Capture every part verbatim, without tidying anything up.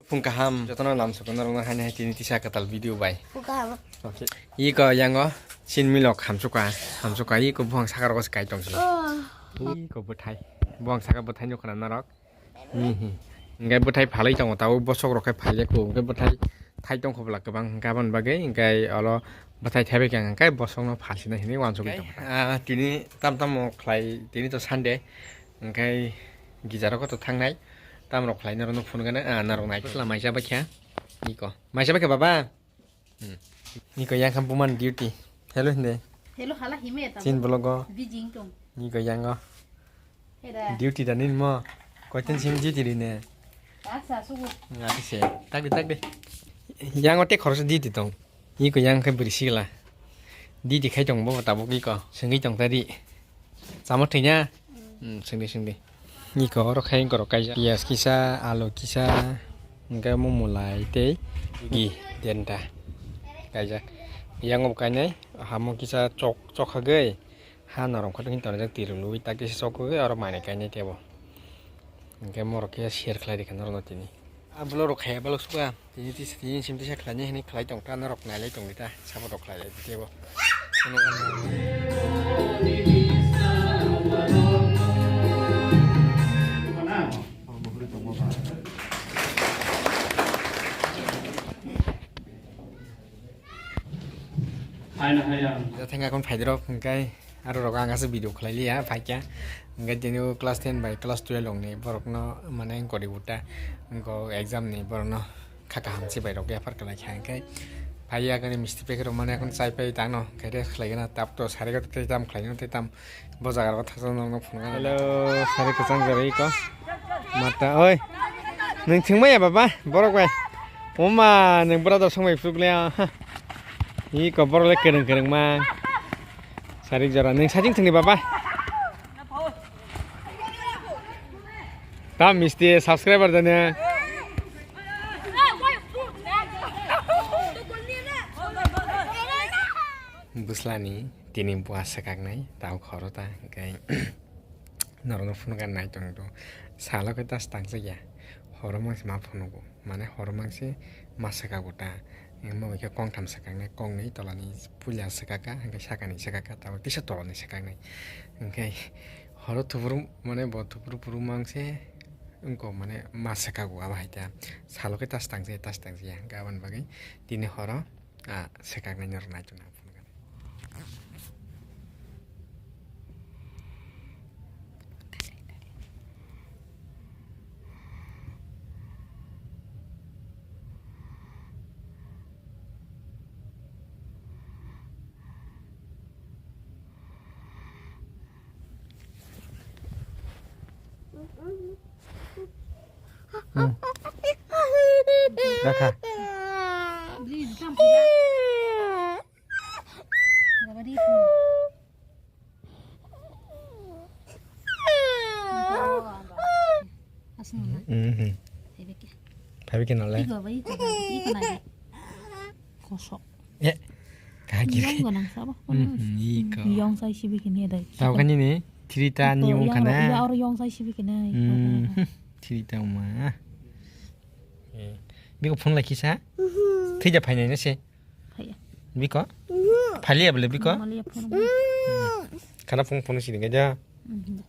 Phung kaham, jotono lamsok norokno haino hai tini tisa kwtal video bai. Phung kaham. Iko yango, sin milok hamsukha, hamsukha, iko buphang saka rogo se kai tongsi. Oh. Iko bwthai, buphang saka bwthai nukha na norok. Hmm, hmm. Hingke bwthai phalwi tongo, tabuk bosok rok khe phalyakho, hingke bwthai thai tongkho bwla kwbang, hingke aboni bagwi, hingke olo bwthai thaibai khe ang hingke bosokno phalsina hinwi uansugwi tongo. Ah, tini tam tamo khlai, tini to Sunday, hingke gija rogo to thangnai, tam rok khlai norokno phunukgana, ah, norok nai. Chwla mai chabai kha, iko. Mai chabai kha baba? Hmm. Niko yang khan buman duty. Hello hindi. Hello hala hime ta. Chin vlog o. Bijing tong. Niko yang o. Heda. Duty da nin mo. Koiten sim duty ri ne. Asa sugu. Ngati se. Tak di, tak di. Yang o te khoroksa duty tong. Niko yang khe bwrwi sigla. Duty khai tong bo tabuk iko. Sengwi tong ta di. Chama thwina? Hmm, sengdi, sengdi. Niko oro khai gorok kaijak. Piyaj kisa, alu kisa, hingke omo mulai tei gi denta kaijak. Yang bo kainai, hamo kisa chok, chok hagwi, ha norok khe tonjak, tirwi lui tak kisa chok hagwi, oro manwi kainai tebo. Hingke morok khe share khlai rikha norokno tini. A vlog rok khaya balok suka. Tini tisa, tini sim tisa khlaini hinwi khlai tong ta, norok nailai tongdi ta, support rok khlai lai tebo. Haina haya. Jathang akon phaidrok hingkai. Aro rok ang aswk video khlai liya, phaikya. Hingke tini o class ten bai class twelve rok ni borok no mane gori buta, wngko exam ni borok no kha kaham se bai rok yaphar kwlai kha, hingke phaiya khe misti packet rok mane chai pai tang no, hingke rest khlai gana tab to sari gata tei tam khlai no tei tam bo jaga rok thaksa no phunukha. Hello, sari kwchang gari ko mata oi, nwng thwngmaya baba borok bai, oma nwng brother song bai phuk le ha, iko borok le kwrwng kwrwng ma. Sarik jora, nwng sajing thwngdi baba. Tam misti subscriber jani. Bwslani tini bua swkaknai, tao khoro ta, hwnkhe norokno phunukha nai tongdo. Salo khe tas tangsa ya, horo mangse ma phunugo. Mane horo mangse ma swkago ta. Omo hai khe kongtham swkaknai, kongnwi tolani puila swkaka, hwnkhe sakani swkaka, tabuk tisa tolani swkaknai. Hwnkhe horo thuburu, mane bo thuburu phuru mangse wngkok, mane ma swkago abo hai ta. Salo khe tas tangse, tas tangse ya. Hwnkhe aboni bagwi tini horo, ah, swkaknai norok naitukna phunukha. Hmm. Rakha. Mhm. Phaibikhe nalai. Kosok. Eh. Kagir. Yang gwnang sabo. Mhm, iko. Yang sai sibi kini dai. Tau kani ni three ta ni wng khana. Ya oro yang sai sibi kini. Mhm. Three ta ma. Eh. Biko phone lai kisa. Thija phainai na se. Phaiya. Biko? Phaliya bole biko? Maliya phone. Khana phone phone sini gaja. Mhm.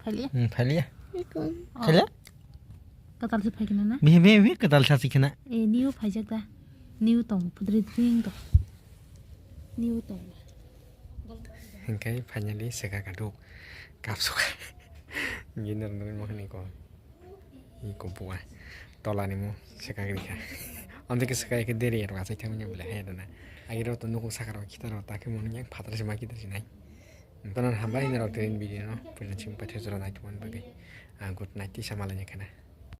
Phaliya. Hmm, phaliya. Biko. Phaliya? Katal se phaikina na? Be, be, be, katal sa sikina. Eh, new phaijak da. New tong, pudri ding to. New tong. Hingkai finally sega kaduk. Kapsuka. Gini nang nang mahani ko. Iko bua. Tola ni mo seka giri kha. Onde ke seka ke deri ro asai thang ni bole hai dana. Agi ro to nukung saka ro kita ro ta ke mo yang phatra se ma kita se nai. Tonan hambai ni ro train video no. Pujan sing pathe jora nai tuan bagai. Ah, good night ti sama lanya kana.